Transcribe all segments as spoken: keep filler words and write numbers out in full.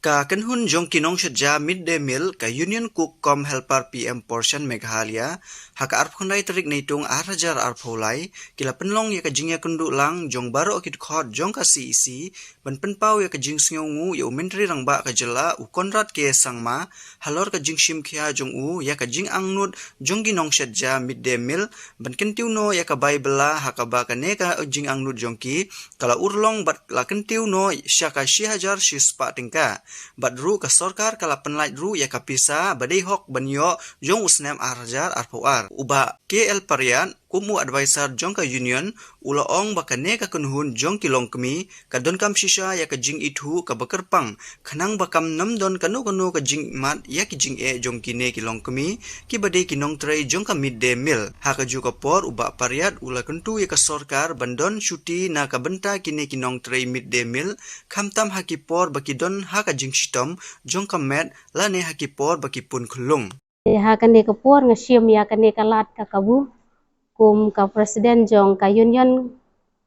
Ka kynhun jong ki nongshet ja mid day meal ka Union Cook cum Helper P M Portion Meghalaya, ha ka arphew khyndai tarik Naitung ar hajar arphew lai, ki la pynlong ïa ka jingïakynduh lang jong baroh ki dkhot jong ka C E C, ban pynpaw ïa ka jingsngewnguh ïa u Myntri Rangbah ka jylla u Conrad K Sangma, halor ka jingshim khia jong u ïa ka jingangnud jong ki nongshet ja mid day meal, ban kyntiew noh ïa ka bai bylla ha kaba kane ka jingangnud jong ki ka la urlong bad la kyntiew noh sha ka shi hajar shi spah tyngka. Bad ruh ka sorkar ka la pynlait ruh ïa ka pisa ba dei hok ban ïoh jong u snem ar hajar arphew ar. U Bah K L Pariat, kum u advisor jong ka Union, u la ong ba kane ka kynhun jong ki longkmie ka donkam shisha ïa ka jingithuh kaba kyrpang, khnang ba kam nym don kano kano ka jingmat ïa ki jingeh jong kine ki longkmie kiba dei ki nongtrei jong ka mid day meal. Ha kajuh ka por u Bah Pariat u la kyntu ïa ka sorkar ban don shuti na ka bynta kine ki nongtrei mid day meal, khamtam ha ki por ba ki don ha ka jingshitom jong ka met lane ha ki por ba ki pun khyllung. Te ha kane ka por nga shim ïa kane ka lad ka kabu kum ka president jong ka Union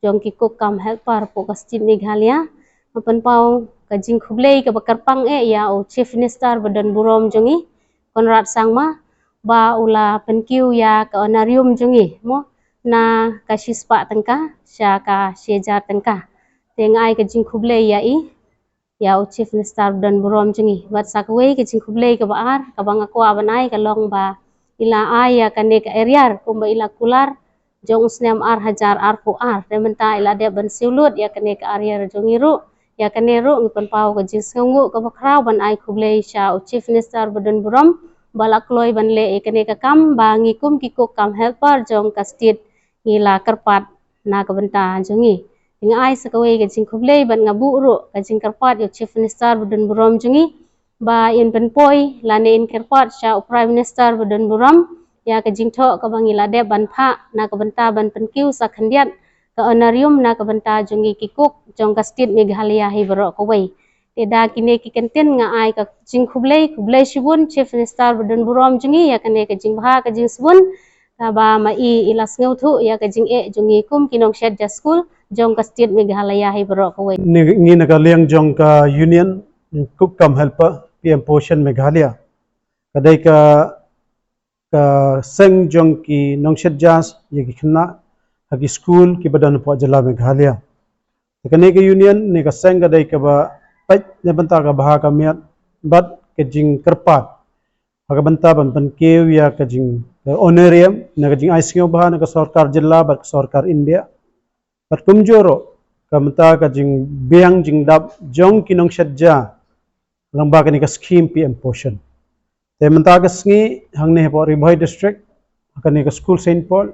jong ki cook cum helper hapoh ka state Meghalaya. Nga pynpaw ka jingkhublei kaba kyrpang eh ïa u Chief Minister ba don burom jong ngi, Conrad Sangma, ba u la pynkiew ïa ka honorarium jong ngi, mo, na ka shi spah tyngka sha ka shi hajar tyngka. Te nga ai ka jingkhublei ïa i, ïa u Chief Minister ba don burom jong ngi. Bad sa kawei ka jingkhublei kaba ar kaba nga kwah ban ai ka long ba i la ai ïa kane ka arrear kumba i la kular jong u snem ar hajar arphew ar. Te mynta i la dep ban siew lut ïa kane ka arrear jong ngi ruh. Ïa kane ruh ngi pynpaw ka jingsngewnguh kaba khraw ban ai khublei sha u Chief Minister ba don burom ba la kloi ban leh ïa kane ka kam ba ngi kum ki cook cum helper jong ka state ngi la kyrpad na ka bynta jong ngi. Nga ai sa kawei ka jingkhublei bad nga buh ruh ka jingkyrpad ïa u Chief Minister ba don burom jong ngi ba in pynpoi lane in kyrpad sha u Prime Minister ba don burom ïa ka jingthoh kaba ngi la dep ban phah na ka bynta ban pynkiew sa khyndiat ka honorarium na ka bynta jong ngi ki cook jong ka state Meghalaya hi baroh kawei. Te da kine ki kyntien nga ai ka jingkhublei, khublei shibun Chief Minister ba don burom jong ngi ïa kane ka jingbha ka jingsbun kaba ma i i la sngewthuh ïa ka jingeh jong ngi kum ki nongshet ja skul jong ka state Meghalaya hi baroh kawei. Ngi na ka liang jong ka Union Cook cum Helper P M Portion Meghalaya, ka dei ka ka seng jong ki nongshet ja ïa ki khynnah ha ki skul kiba don hapoh jylla Meghalaya. Te kane ka Union ne ka seng ka dei kaba peit na bynta ka bha ka miat bad ka jingkyrpad ha ka bynta ban pynkiew ïa ka jing, ka honorarium na ka jingai sngewbha na ka sorkar jylla bad ka sorkar India. Bad kumjuh ruh ka bynta ka jingbiang jingdap jong ki nongshet ja lyngba kane ka scheme P M Portion. Te mynta ka sngi hangne hapoh Ri Bhoi District, ha kane ka skul Saint Paul,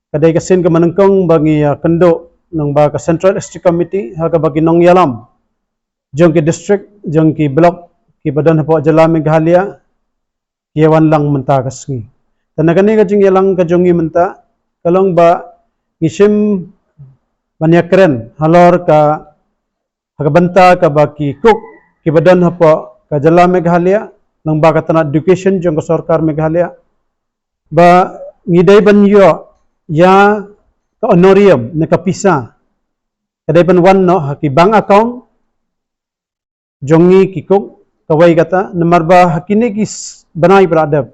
ka dei ka sien kaba nyngkong ba ngi ïakynduh lyngba ka Central Executive Committee ha kaba ki nongïalam jong ki district, jong ki block kiba don hapoh jylla Meghalaya ki ïawan lang mynta ka sngi. Te na kane ka jingïalang ka jong ngi mynta ka long ba ngi shim ban ïakren halor ka ha ka bynta kaba ki cook kiba don hapoh ka jylla Meghalaya lyngba ka tnat education jong ka sorkar Meghalaya ba ngi dei ban ïoh ïa ka honorarium ne ka pisa ka dei ban wan noh ha ki bank account jong ngi ki cook. Kawei kata namar ba ha kine ki bnai ba la dep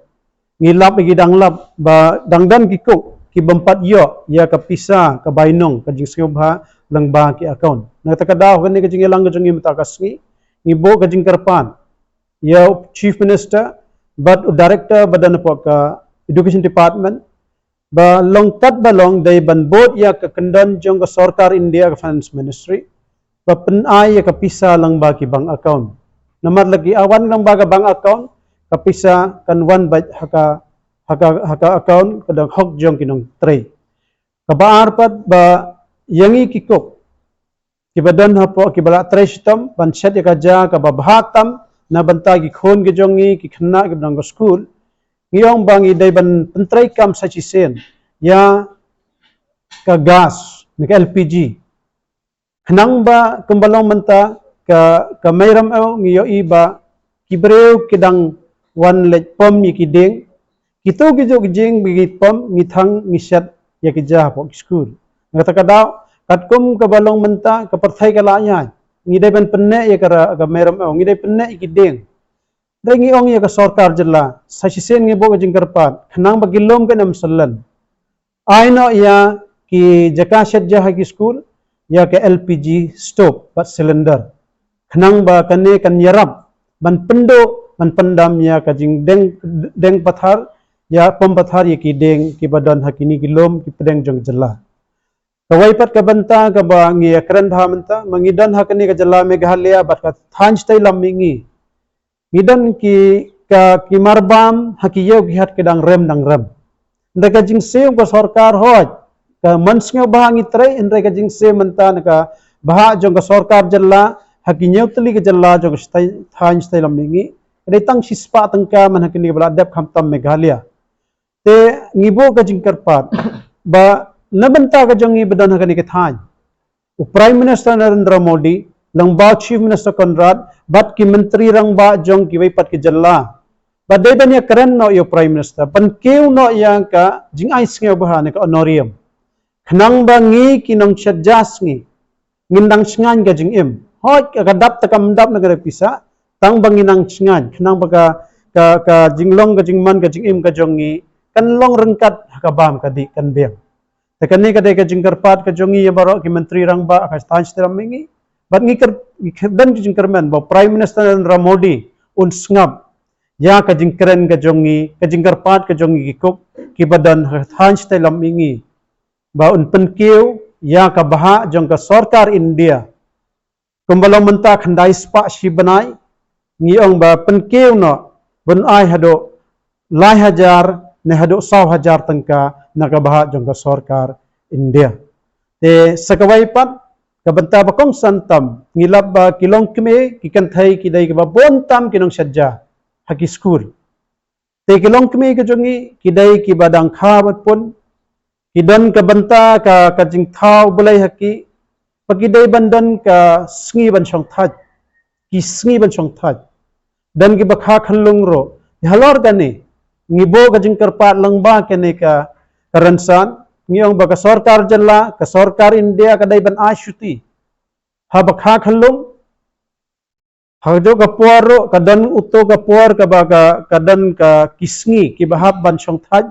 ngi lap ïa ki dang lap ba dang don ki cook ki bym pat ïoh ïa ka pisa ka bainong ka jingsngewbha lyngba ki account. Na kata ka daw kane ka jingïalang ka jong ngi mynta ka sngi ngi buh ka jingkyrpad ïa u Chief Minister bad u Director ba don hapoh ka Education Department ba long kat ba long dei ban bud ïa ka kyndon jong ka sorkar India ka Finance Ministry ba pynai ïa ka pisa lyngba ki bank account. Namar lada ki ïawan lyngba ka bank account ka pisa kan wan beit ha ka, ha ka, ha ka account ka dang hok jong ki nongtrei. Kaba ar pat ba ïa ngi ki cook kiba don hapoh kiba la trei shitom ban shet ïa ka ja kaba bha tam na bynta ki khun ki jong ngi ki khynnah kiba don ha skul. Ngi ong ba ngi dei ban pyntrei kam sa shisien ïa ka gas ne ka L P G. Khnang ba kumba long mynta ka, ka mei ram ew ngi ïohi ba ki briew ki dang wan leit pom ïa ki dieng. Kito ki juh ki jing ba ngi pom ngi thang ngi shet ïa ki ja hapoh ki skul. Na kata ka daw katkum kaba long mynta ka pyrthei ka la ïaid. Ngi dei ban pynneh ïa ka ra-, ka mei rymaw, ngi dei pynneh ïa ki dieng. Dei ngi ong ïa ka sorkar jylla, sa shisien ngi buh ka jingkyrpad, khnang ba ki lum kan ym syllen. Ai noh ïa ki jaka shet ja ha ki skul, ïa ka L P G stove, bad cylinder. Khnang ba kane kan ïarap, ban pynduh, ban pyndam ïa ka jingdeng, deng pathar, ïa pom pathar ïa ki dieng, ki ba don ha kine ki lum, ki pdeng jong jylla. Kawei pat ka bynta kaba ngi ïa kren bha mynta, ma ngi don ha kane ka jylla Meghalaya, bad ka thaiñ shatei lam mihngi. Ngi don ki, ka, ki marbam, ha ki ïew ki hat ki dang rem dang rem. Hynrei ka jingsiew ka sorkar hoi, ka mon sngewbha ngi trei, hynrei ka jingsiew mynta na ka bhah jong ka sorkar jylla, ha ki hynñiew tylli ka jylla jong ka shatei, thaiñ shatei lam mihngi. Ka dei tang shispah tyngka man ha kine ba la dep khamtam Meghalaya. Te ngi buh ka jingkyrpad, ba na bynta ka jong ngi ba don ha kane ka thaiñ, u Prime Minister Narendra Modi, lyngba u Chief Minister Conrad, bad ki myntri rangbah jong kiwei pat ki jylla. Ba dei ban ïa kren noh ïa u Prime Minister, ban kiew noh ïa ka jingai sngewbha ne ka honorarium. Khnang ba ngi ki nongshad ja sngi, ngin dang shngaiñ ka jingim. Hoi ka, ka dap te kam dap na ka dei pisa, tang ba ngin dang shngaiñ, khnang ba ka, ka, ka jinglong ka jingman ka jingim ka jong ngi, kan long ryngkat ha ka bam ka dih kan biang. Te kane ka dei ka jingkyrpad ka jong ngi ïa baroh ki myntri rangbah ha ka thaiñ shatei lam mihngi. Bad ngi kyr-, ngi kyr-, don ka jingkyrmen ba u Prime Minister Narendra Modi un sngap ïa ka jingkren ka jong ngi, ka jingkyrpad ka jong ngi ki kup, ki ba don ha ka thaiñ shatei lam mihngi. Ba un pynkiew ïa ka bhah jong ka sorkar India. Kumba long mynta khyndai spah shi bnai, ngi ong ba pynkiew noh, ban ai haduh lai hajar, ne haduh saw hajar tyngka, na ka bhah jong ka sorkar India. Te sa kawei pat, ka bynta ba kongsan tam, ngi lap ba ki longkmie, ki kynthei, ki dei kiba bun tam ki nongshad ja, ha ki skul. Te ki longkmie ka jong ngi, ki dei kiba dang kha bad pun, ki don ka bynta ka, ka jingthaw Blei ha ki, ba ki dei ban don ka sngi ban shongthait, ki sngi ban shongthait. Don kiba kha khunlung ruh, te halor kane, ngi buh ka jingkyrpad lyngba kane ka, ka rynsan, ngi ong ba ka sorkar jylla, ka sorkar India ka dei ban ai shuti. Haba kha khunlung, ha kajuh ka por ruh, ka don uto ka por kaba ka, ka don ka ki sngi, kiba hap ban shongthait,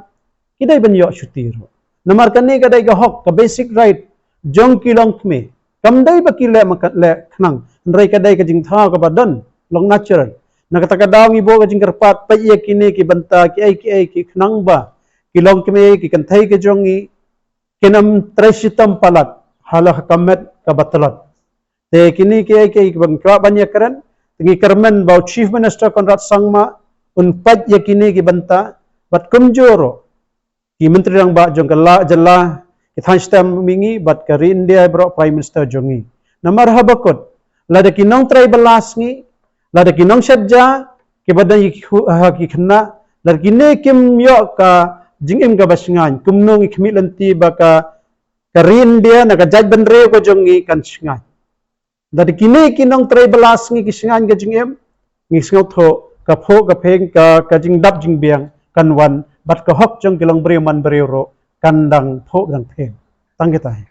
ki dei ban ïoh shuti ruh. Namar kane ka dei ka hok, ka basic right, jong ki longkmie. Kam dei ba ki leh ma ka leh khnang, hynrei ka dei ka jingthaw kaba don, long natural. Na kata ka daw ngi buh ka jingkyrpad, peit ïa kine ki bynta, kiei kiei ki khnang ba ki longkmie, ki kynthei ka jong ngi, kin ym trei shitom palat, ha la ka met kaba tlot. Te kine kiei kiei kiba ngi kwah ban ïa kren, te ngi kyrmen ba u Chief Minister Conrad Sangma, un peit ïa kine ki bynta, bad kumjuh ruh, ki myntri rangbah jong ka la, jylla, ki thaiñ shatei mihngi, bad ka ri India baroh Prime Minister jong ngi. Namar haba kut, lada ki nongtrei bylla sngi, lada ki nongshad ja, kiba don ïa ki khu-, ha ki khynnah, lada kine kim ïoh ka jingim kaba shngaiñ, kumno ngi khmih lynti ba ka, ka ri India, na ka jaitbynriew ka jong ngi kan shngaiñ. Lada kine ki nongtrei bylla sngi ki shngaiñ ka jingim, ngi sngewthuh, ka phuh ka phieng ka, ka jingdap jingbiang, kan wan, bad ka hok jong ki longbriew manbriew ruh, kan dang phuh dang phieng. Tang kita hi.